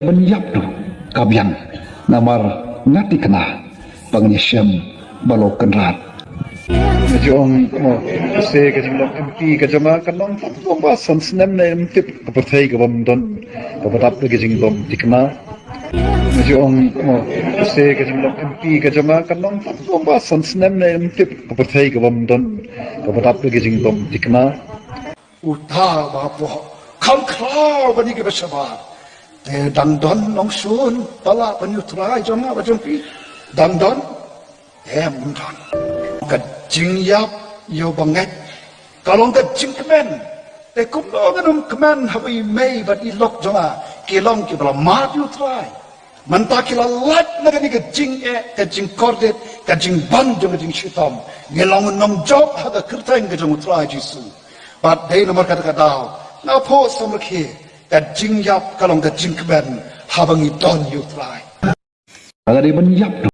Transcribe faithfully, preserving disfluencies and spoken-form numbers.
Ban ïap tu ka biang namar nga thikna ba ngan ïashem ba la kynrad. Nga ju ong, mo, ka se ka jinglong M P ka jong nga kan long tang ba san snem ne em tip ka pyrthei ka bym don ka ba dap da ka jingbym thikna. Nga ju ong, mo, ka se ka jinglong M P ka jong nga kan long tang ba san snem ne em tip ka pyrthei ka bym don ka ba dap da ka jingbym thikna. Uta ba hapoh kham khraw bani ki ba shabar. Te dang don nongshun pala ban ïa U Trai jong nga ba jong phi. Dang don. Em don. Ka jingïap ïa u bangeit ka long ka jingkmen. Te kumno ngan ym kmen haba i mei bad i lok jong nga ki long ki ba la mad ïa U Trai. Mynta ki la lait na kane ka jingeh, ka jingkordit, ka jingban jong ka jingshitom. Ngi long nongjop ha ka kyrteng ka jong U Trai Jisu. Bad dei namar kata ka daw nga pho samrkhie ka jingïap ka long ka jingkmen haba ngi don ïa U Trai. Ka dei ban ïap tu